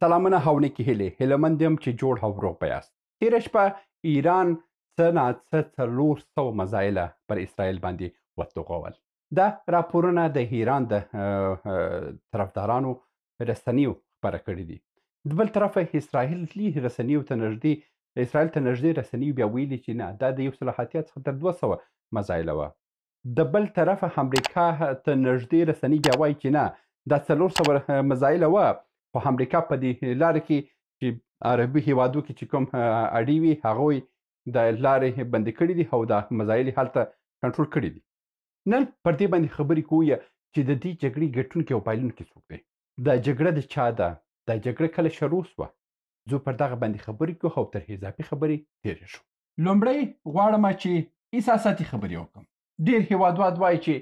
سلامونه او نیکې هیلې، هیله مند یم چې جوړ او روغ به یاست. تېره شپه ایران څه ناڅه 400 مزایله پر اسرائیل باندې وتوغول. دا راپورونه د ایران د طرفدارانو رسنیو خپاره کړي دي. د بل طرفه اسرائیلي رسنیو ته نږدې اسرائیل ته نږدې رسنیو بیا ویلي چې نه، دا د 180 څخه تر 200 مزایله وه. د بل طرفه امریکا ته نږدې رسنۍ بیا وایي چې نه، دا 400 مزایله وه، خو امریکا په دې لاره کې چې عربي هیوادو کې چې کوم اډې وي هغوی د لارې بندې کړې دي او دا مزایل یې هلته کنټرول کړي دي. نن پر دې باندې خبرې کوو چې د دې جګړې ګټونکي او بایلونکي څوک دی، دا جګړه د چا ده، دا جګړه کله شروع سوه. زه پر دغه باندې خبرې کوو او تر اضافي خبرې تېرې شو. لومړی غواړم چې احساساتي خبرې وکړم. ډېر هیوادوال وایي چې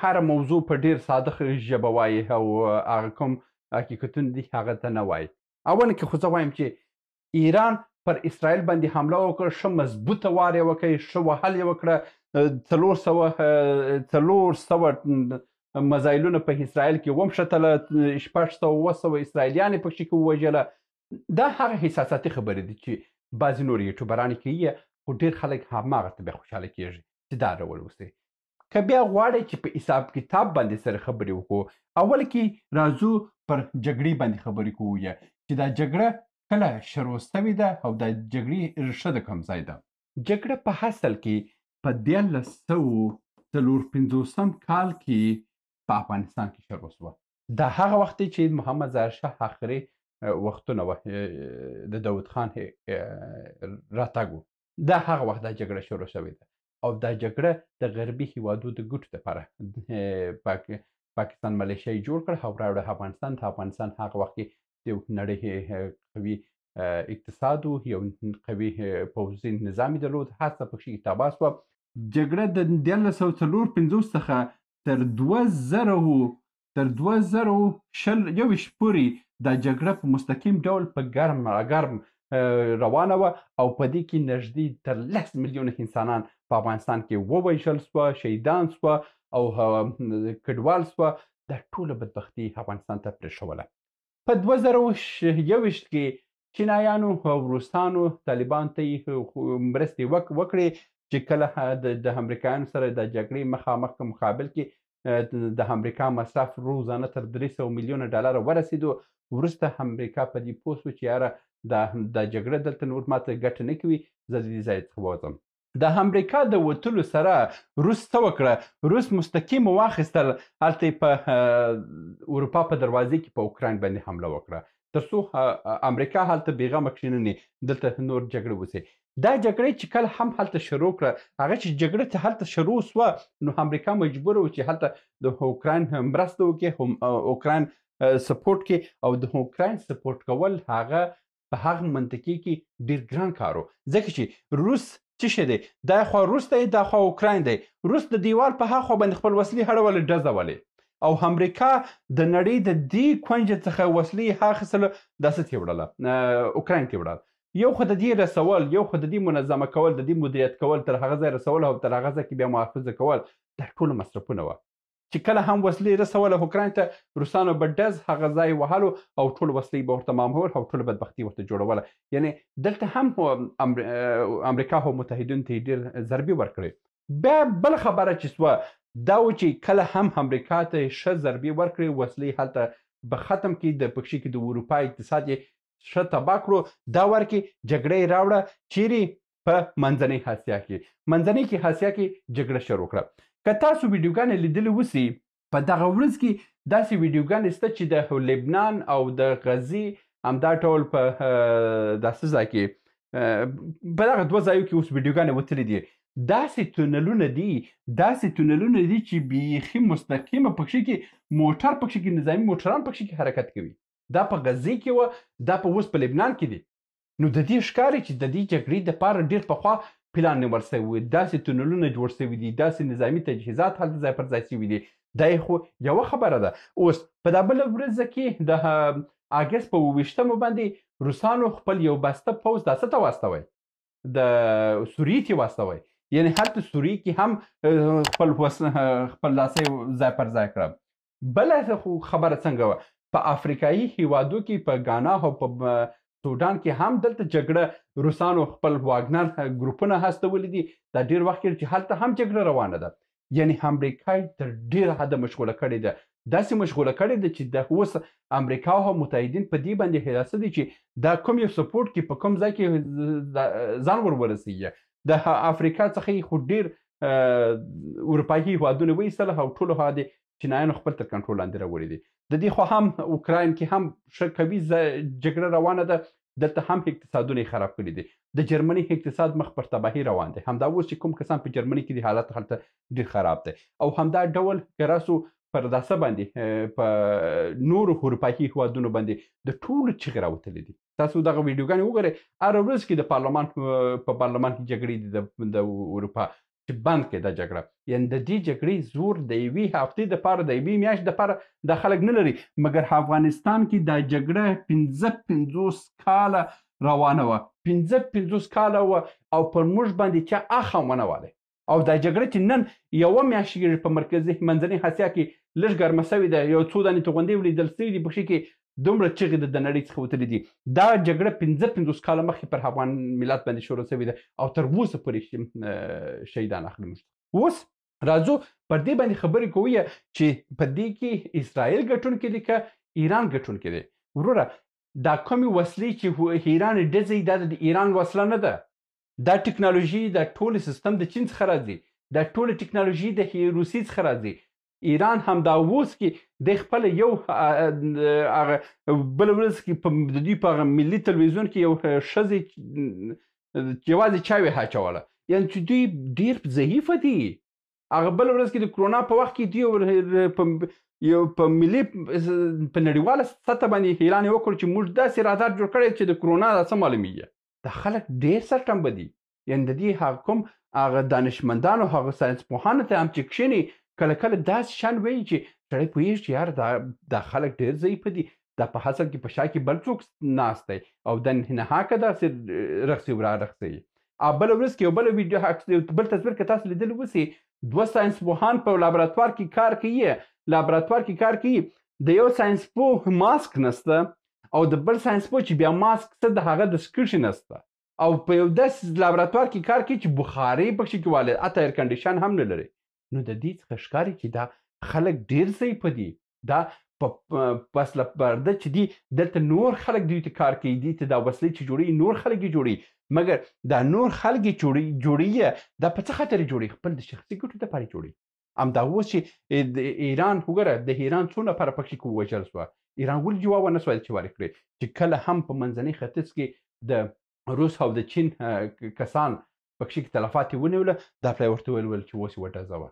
هره موضوع په ډېر ساده ژبه وایي او هغه کوم حقیقتونه دي هغه ته نه وایي. اوله کې خو زه وایم چې ایران پر اسرائیل باندې حمله وکړه، ښه مضبوطه وار یې وکړ، ښه وهل یې وکړه، 400 مزایلونه په اسرائیل کې ومښتله، 600 700 اسرائیلیان یې پکښې کې ووژله. دا هغه احساساتي خبرې دي چې بعضې نور یوټیوبران یې کوي، خو ډېر خلک هماغه ته بیا خوشحاله کېږي چې دا ډول اوسي. که بیا غواړئ چې په حساب کتاب باندې سره خبرې وکړو، اول کې راځو پر جګړې باندې خبرې کوو چې دا جګړه کله شروع سوې ده او دا جګړې ریښه د کوم ځای ده. جګړه په اصل کې په 1354 کال کې په افغانستان کې شروع سوه. دا هغه وخت دی چې محمد ظاهر شاه آخري وختونه وه، د داود خان راتګ و. دا هغه وخت دا جګړه شروع شوې ده او دا جګړه د غربي هیوادو د ګټو لپاره پاکستان ملیشیا یې جوړ کړ او راوړه افغانستان ته. افغانستان هغه وخت کې یو نړۍ قوي اقتصاد و، یو قوي پوځي نظام یې درلود، هر څه پکښې تباه سوه. جګړه د 1354 څخه تر 2021 پورې دا جګړه په مستقیم ډول په ګرم ګرم روانه وه او په دې کې نږدې تر 10 میلیونه انسانان په افغانستان کې ووژل سوه، شهیدان سوه او کډوال سوه. دا ټوله بدبختي افغانستان ته پرېښوله. په 2021 کې چینایانو او روسانو طالبان ته یې مرستې وکړې چې کله د امریکایانو سره د جګړې مخامخ مقابل کې د امریکا مصرف روزانه تر 300 میلیونه ډالر ورسېدو. وروسته امریکا په دې پوه سو چې یاره دا جګړه دلته نور ماته ګټه نه کوي، زه د دې ځای څخه ووځم. د امریکا د وتلو سره روس څه وکړه؟ روس مستقیم واخیستل، هلته یې په اروپا په دروازې کې په اوکراین باندې حمله وکړه تر څو امریکا هلته بېغمه کښېنني، دلته نور جګړه وسي. دا جګړه چې کله هم هلته شروع کړه، هغه چې جګړه چې هلته شروع سوه نو امریکا مجبوره و چې هلته د اوکراین مرسته وکړي، هم اوکراین سپورټ کړي. او د اوکراین سپورټ کول هغه په هغه منطقې کې ډېر ګران کار و، ځکه چې روس څه شی دی؟ دا خوا روس دی، دا خوا اوکراین دی. روس د دیوال په هغه خوا باندې خپل وسلې هړولې ډزولې او امریکا د نړۍ د دې کونج څخه وسلې اخیستله، داسې ته وړله، اوکراین ته وړله. یو خو د دې رسول، یو خو د دې منظمه کول، د دې مدیریت کول، تر هغه ځای رسول او تر هغه ځای کې بیا محافظه کول، دا ټول مصرفونه وه. چې کله هم وسلې رسوله اوکراین ته، روسانو به ډز هغه ځای وهلو او ټول وسلې به ورته مامول او ټول بدبختي ورته جوړوله. یعنې دلته هم امریکا او متحدینو ته یې ډېر ضربې ورکړې. بیا بله خبره چې سوه دا و چې کله هم امریکا ته یې ښه ضربې ورکړې، وسلې هلته به ختم کړي، د پکښې کې د اروپا اقتصاد یې ښه تباه کړو. دا ورکې جګړه یې راوړه چیرې؟ په منځنۍ اسیا کې. منځنۍ کې اسیا کې جګړه شروع کړه. که تاسو ویډیوګانې لیدلې وسي، په دغه ورځ کې داسې ویډیوګانې شته چې د لبنان او د غزې همدا ډول په داسې ځای کې، په دغه دوه ځایو کې اوس ویډیوګانې وتلې دي. داسې تونلونه دي، داسې تونلونه دي چې بیخي مستقیمه پکښې کې موټر پکښې کې نظامي موټران پکښې کې حرکت کوي. دا په غزې کې وه، دا په اوس په لبنان کې دي. نو د دې ښکاري چې د دې جګړې دپاره ډېر پخوا پلان نیول سوی و، داسې تونلونه جوړ سوي دي، داسې نظامي تجهیزات هلته ځای پر ځای سوي دي. دا یې خو یوه خبره ده. اوس په دا بله ورځ کې د اګست په 27 باندې روسانو خپل یو بسته پوځ دا څه ته واستوی، د سوریې ته واستوی. یعنې هلته سوریې کې هم خپل خپل لاسی ځای پر ځای کړه. بله خو خبره څنګه وه؟ په افریقایي هیوادو کې، په ګانا او په سودان کې هم دلته جګړه روسانو خپل واګنر ګروپونه هستولي دي. دا ډیر وخت کېږي چې هلته هم جګړه روانه ده. یعنی امریکا تر ډیره حده مشغوله کړې ده، داسې مشغوله کړې ده چې د اوس امریکا او متحدین په دې باندې حراسه دي چې دا کوم یو سپورټ کې په کوم ځای کې ځان ور ورسیږي. د افریقا څخه یې خو ډیر اروپایي هیوادونه وایستل او ټولو هغه د چینایانو خپل تر کنټرول لاندې راوړي دي. د دې خو هم اوکراین کې هم ښه قوي جګړه روانه ده، دلته هم اقتصادونه یې خراب کړي دي. د جرمني اقتصاد مخ پر تباهي روان دی. همدا اوس چې کوم کسان په جرمني کې دي حالت هلته ډېر خراب دی. او همدا ډول که راسو پر داسه باندې په نورو اروپایي هیوادونو باندې د ټولو چیغې راوتلې دي. تاسو دغه ویډیوګانې وګورئ، هره ورځ کې د پارلمان په پارلمان کې جګړې دي د اروپا چې بند کړي دا جګړه. یعنی د دې جګړې زور د یوې هفتې دپاره، د یوې میاشتې دپاره دا خلک نه لري. مګر افغانستان کې دا جګړه 55 کاله روانه وه، 55 کاله وه او پر موږ باندې چا اخ هم ونه والی. او دا جګړه چې نن یوه میاشت کېږي په مرکزي منځنۍ اسیا کې لږ ګرمه سوې ده، یو څو دانې توغندۍ ولیدل سوي دي پکښې کې دومره چغې د نړۍ څخه وتلې دي. دا جګړه 55 کاله مخکې پر افغان ملت باندې شروع سوې ده او تر اوسه پورې شهیدان اخلي موږ. اوس راځو پر دې باندې خبرې کوو چې په دې کې اسرائیل ګټونکی دی که ایران ګټونکی دی. وروره دا کومې وسلې چې ایران ډزوي دا د ایران وسله نه ده. دا ټکنالوژي، دا ټول سیستم د چین څخه راځي، دا ټول ټکنالوژي د روسیې څخه راځي. ایران همدا اوس کې د خپل یو هغه بل ورځ کې د دوی په هغه ملي تلویزیون کې یو ښځې یوازې چای یې اچوله، یعنی چې دوی ډېر ضعیفه دي. هغه بل ورځ کې د کرونا په وخت کې دوی یو په ملي په نړیواله سطح باندې اعلان یې وکړ چې موږ داسې رادار جوړ کړی چې د کرونا دا څه معلومیږي. دا خلک ډېر سرټمبه دي. یعنی د دې هغه کوم هغه دانشمندانو هغه ساینس پوهانو ته هم چې کښېني کله کله داسې شیان وایي چې سړی پوهېږي چې یار دا خلک ډېر ضعیفه دي، دا په اصل کې په شا کې بل څوک ناست دی او د نهاکه داسې رقصي ورا رقصوي. او بله ورځ کې یو بله ویډیو بل تصویر که تاسو لیدلی اوسي، دوه ساینس پوهان په لابراتوار کې کار کوي، لابراتوار کې کار کوي، د یو ساینس پوه ماسک نسته او د بل ساینس پوه چې بیا ماسک څه د هغه د سکرښې نسته، او په یو داسې لابراتوار کې کار کوي چې بخارۍ پکښې کې والي، حتی ایر کنډیشن هم نه لري. نو د دې څخه ښکاري چې دا خلک ډېر ضعیفه دي. دا پس له پرده چې دي دلته نور خلک دوی ته کار کوي، دوی ته دا وسلې چې جوړوي نور خلک یې جوړوي، مګر دا نور خلک یې جوړوي دا په څه خاطر یې جوړوي؟ خپل د شخصي ګټو دپاره یې جوړوي. همدا اوس چې د ایران وګوره، د ایران څو نفره پکښې کې ووژل سوه، ایران ولې جواب ونه سوای چې ورکړي چې کله هم په منځنۍ ختیځ کې د روس او د چین کسان پکښې کې تلفات یې ونیوله، دا پلی ورته ویل چې اوس یې وډزوه.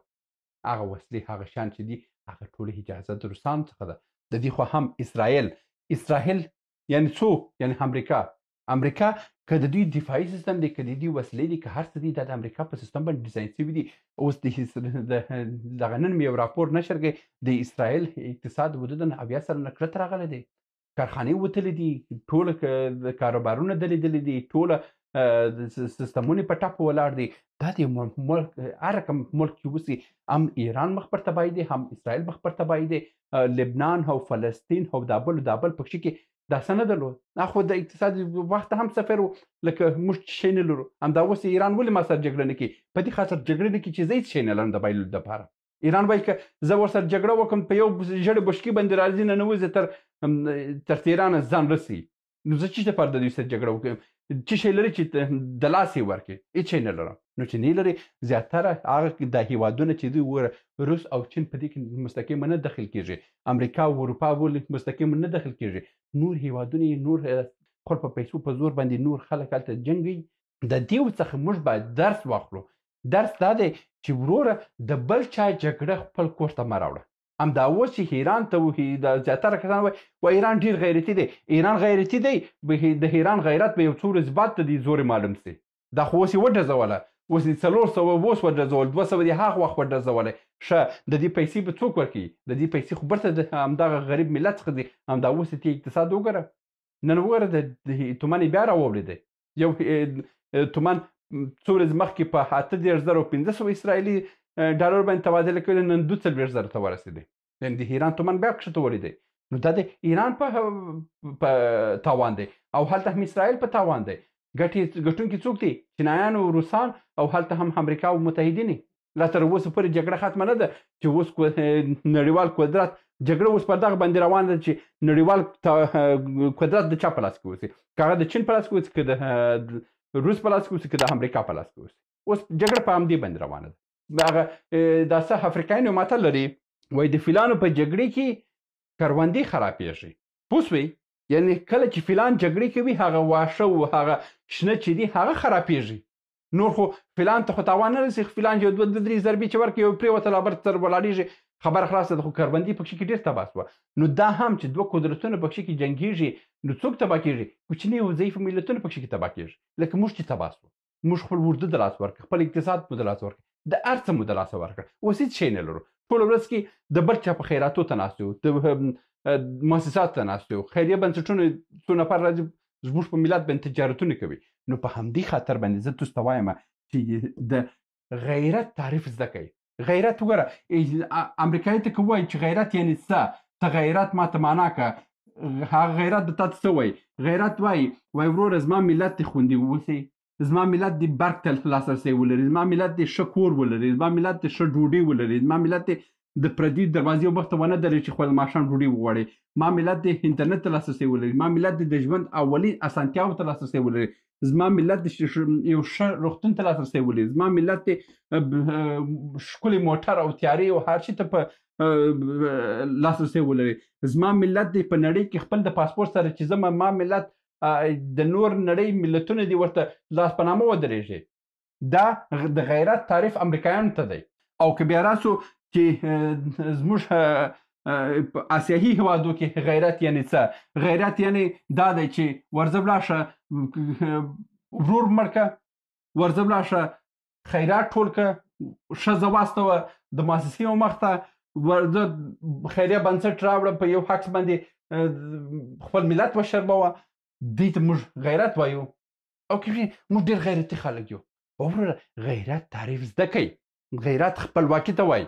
هغه وسلې هغه شیان چې دي هغه ټولې اجازه د روسانو څخه ده. د دې خو هم اسرائیل یعنی څوک؟ یعنی امریکا. امریکا که د دوی دفاعي سیستم دی، که د دوی وسلې دي، که هر څه دي، دا د امریکا په سیستم باندې ډیزاین شوي دي. اوس دغه نن مې یو راپور نشر کړی، د اسرائیل اقتصاد حدوداً 70% کښته راغلی دی، کارخانې وتلې دي، ټوله کاروبارونه درېدلي دي، ټوله سیستمونه په ټپه ولاړ دي. دا د ملک هر رقم ملک چې وسي، هم ایران مخ پر تباهي دی، هم اسرائیل مخ پر تباهي دی، لبنان او فلسطین او دا بل دا بل پکښې کې دا څه نه درلود. دا خو د اقتصاد وخت هم سفر و، لکه موږ چې شی نه لرو. همدا اوس ایران ولې ما سره جګړه نه کوي؟ په دې خاطر جګړه نه کوي چې زه هېڅ شی نه لرم د بایللو دپاره. ایران وایي که زه ورسره جګړه وکړم په یو ژړې بشکې باندې راځي ننوځي تر تهرانه ځان رسوي، نو زه چی دپاره د دوی سره جګړه وکړم؟ څه شی لري چې د لاس یې ورکړي؟ هېڅ شی نه لرم. نو چې نه لري زیاتره هغه د هیوادونه چې دوی وګوره روس او چین په دې کې مستقیمه نه دخیل کېږي، امریکا او اروپا ولې مستقیمه نه دخیل کېږي، نور هیوادونه یې نور خپل په پیسو په زور باندې نور خلک هلته جنګوي. د دې څخه موږ باید درس واخلو. درس دا دی چې وروره د بل چا جګړه خپل کور ته مه راوړه. همدا اوس چې ایران ته وهي، دا زیاتره کسان وایي وایي ایران ډېر غیرتي دی، ایران غیرتي دی، د ایران غیرت به یو څو ورځې بعد ته دې زور معلوم سي. دا خو اوس یې وډزوله، اوس یې 400 اوس وډزول، 200 یې هغه وخت وډزولی. ښه د دې پیسې به څوک ورکوي؟ د دې پیسې خو بیرته د همدغه غریب ملت څخه دي. همدا اوس یې اقتصاد وګوره، نن وګوره د تومن یې بیا راوړېدی. یو تومن څو ورځې مخکې په 38,500 اسرائیلي ډالر باندې تبادله کړې، نن 42,000 ته ورسېدی. یعنې د ایران تومن بیا کښته ولېدی. نو دا د ایران په تاوان دی او هلته هم اسرائیل په تاوان دی. ګټي ګټونکي څوک دي؟ چینایان او روسان او هلته هم امریکا او متحدین. لا تر اوسه پورې جګړه ختمه نه ده چې اوس نړیوال قدرت جګړه اوس پر دغه باندې روانه ده چې نړیوال قدرت د چا په لاس کې اوسي، که هغه د چین په لاس کې اوسي، که د روس په لاس کې اوسي، که د امریکا په لاس کې اوسي. اوس جګړه په همدې باندې روانه ده. هغه دا څه افریقایان یو متل لري، وایي د فیلانو په جګړې کې کروندې خرابېږي. پوه شوئ؟ یعنی کله چې فیلان جګړې کوي هغه واښه او هغه شنه چې دي هغه خرابېږي. نور خو فیلان ته خو تاوان نه رسي، فیلان یو دوه درې ضربې چې ورکړي یو پرېوته لا بر تر ولاړېږي، خبره خلاصه ده. خو کروندې پکښې کې ډېر تباه سوه. نو دا هم چې دوه قدرتونه پکښې کې جنګېږي نو څوک تباه کېږي؟ کوچني او ضعیف ملتونه پکښې کې تباه کېږي. لکه موږ چې تباه سوو، موږ خپل اردو د لاس ورکړ، خپل اقتصاد مو د لاس ورکړ، د هر څه مو د لاسه ورکړ. اوس هېڅ شی نه لرو. ټوله ورځ کې د بل چا په خیراتو ته ناست یو، د مؤسساتو ته ناست یو، خیریه بنسټونه څو نفر راځي زموږ په ملت باندې تجارتونه کوي. نو په همدې خاطر باندې زه تاسو ته وایم چې د غیرت تعریف زده کړئ. غیرت وګوره، امریکایي ته که ووایي چې غیرت یعنې څه، ته غیرت ما ته معنا که، هغه غیرت به تا ته څه وایي؟ غیرت وایي، وایي وروره زما ملت دې خوندي واوسي، زما ملت دې برق ته لاسرسی ولري، زما ملت دې ښه کور ولري، زما ملت دې ښه ډوډۍ ولري، زما ملت دې د پردي دروازې مخ ته ونه درېږي چې خپل ماښام ډوډۍ وغواړي، ما ملت دې انټرنیټ ته لاسرسی ولري، ما ملت دې د ژوند اولین اسانتیاوو ته لاسرسی ولري، زما ملت دې یو ښه روغتون ته لاسرسی ولري، زما ملت دې ښکلی موټر او تیارې او هر شي ته په لاسرسی ولري، زما ملت دې په نړۍ کې خپل د پاسپورت سره چې زما ما ملت د نور نړۍ ملتونه دې ورته لاس په نامه ودرېږي. دا د غیرت تعریف امریکایانو ته دی. او که بیا راسو چې زموږ په آسیایي هېوادو کې غیرت یعنې څه؟ غیرت یعنې دا دی چې ورځه ولاړ شه ورور مړ که، ورځه ولاړ شه خیرات ټول که، ښځه واستوه د مؤسسې مخ ته، ورځه خیریه بنسټ راوړه په یو عکس باندې خپل ملت وشرموه. دې ته موږ غیرت وایو. او که موږ ډېر غیرتي خلک یو. وروره غیرت تعریف زده کړئ. غیرت خپلواکي ته وایي،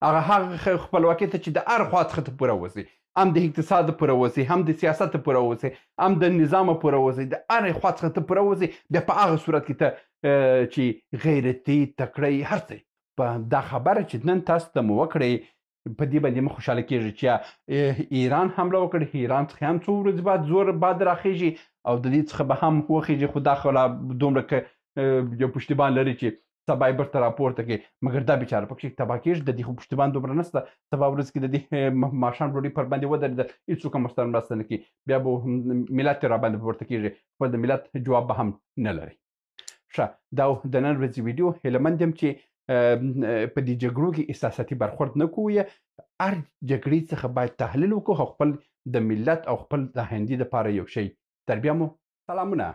هغه هغه خپلواکي ته چې د هر خوا څخه ته پوره وسي، هم د اقتصاد پوره وسي، هم د سیاست پوره وسي، هم د نظام پوره وسي، د هرې خوا څخه ته پوره وسي. بیا په هغه صورت کې ته چې غیرتي تکړه یې هر څه. په دا خبره چې نن تاسو ته مو وکړئ په دې باندې مه خوشحاله کېږئ چې ایران حمله وکړي، ایران څخه هم څو ورځې بعد زور باد راخېږي او د دې څخه به هم وخېږي، خو دا خو لا دومره که یو پشتیبان لري چې سبا یې بیرته راپورته کړي. مګر دا بیچاره پکښې تباه کېږي، د دې خو پشتیبان دومره نشته. سبا ورځ کې د دې ماښام ډوډۍ پر باندې ودرېده، هېڅوک هم ورسره مرسته نه کوي، بیا به ملت یې راباندې پورته کېږي، خپل د ملت جواب به هم نه لري. ښه، دا د نن ورځې ویډیو. هیله مند یم چې په دې جګړو کې احساساتي برخورد نه کوو. هر جګړې څخه باید تحلیل وکړو او خپل د ملت او خپل د آیندې دپاره یو شی تربیه مو. سلامونه.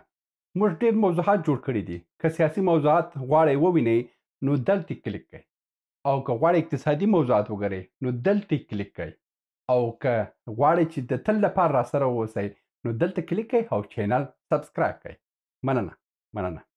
موږ ډېر موضوعات جوړ کړي دي. که سیاسي موضوعات غواړئ ووینئ نو دلته کلیک کړئ، او که غواړئ اقتصادي موضوعات وګورئ نو دلته کلیک کړئ، او که غواړئ چې د تل لپاره راسره واوسئ نو دلته کلیک کړئ او چینل سبسکرایب کړئ. مننه، مننه.